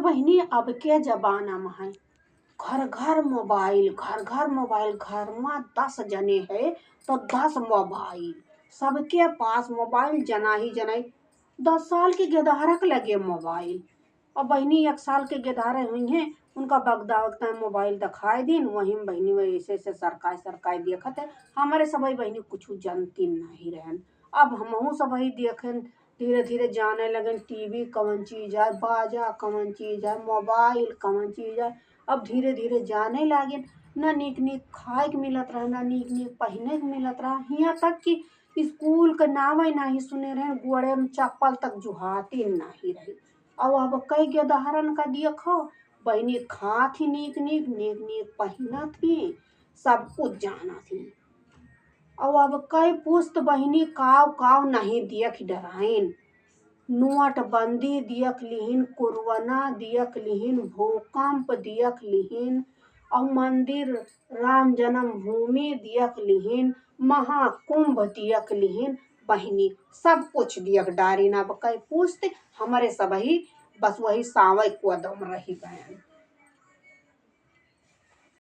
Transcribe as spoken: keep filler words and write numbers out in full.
बहिनी, अब के जमाना में है, घर घर मोबाइल, घर घर मोबाइल, घर में दस जने है तो दस मोबाइल, सबके पास मोबाइल, जना ही जनाई दस साल के गेदहरक लगे मोबाइल। अब बहिनी एक साल के गेदहरे हुई हैं, उनका बगदा वगदा मोबाइल दिखाई दिन, वहीं में बहिनी वही ऐसे ऐसे सरकाई सरकाई देखत है। हमारे सबही बहिनी कुछ जानती नहीं रहन। अब हमहू सबही देखें, धीरे धीरे जाने लगन टीवी कवन चीज है, बाजा कवन चीज है, मोबाइल कवन चीज है। अब धीरे धीरे जाने लागिन, न नीक नीक खाए के मिलत रहा, न नीक नीक पहिने के मिलत रहा। हियाँ तक कि स्कूल के नावे नाही सुने रहन, गोड़े में चप्पल तक जुहाती नाही रही। और अब कई गेदहरन का देखो, बहिनी खात ही नीक नीक, नीक नीक पहिनत ही, सब कुछ जानत ही। और अब कई पुस्त बहिनी काव काव नहीं देख डराइन। नोटबंदी देख लिहिन, कोरोना देख लिहिन, भूकंप देख लिहिन, और मंदिर राम जन्मभूमि देख लिहिन, महाकुंभ देख लिहिन। बहिनी सब कुछ देख डारिन। अब कई पुस्त हमरे सबही बस वही सावै कोदम रही गयन।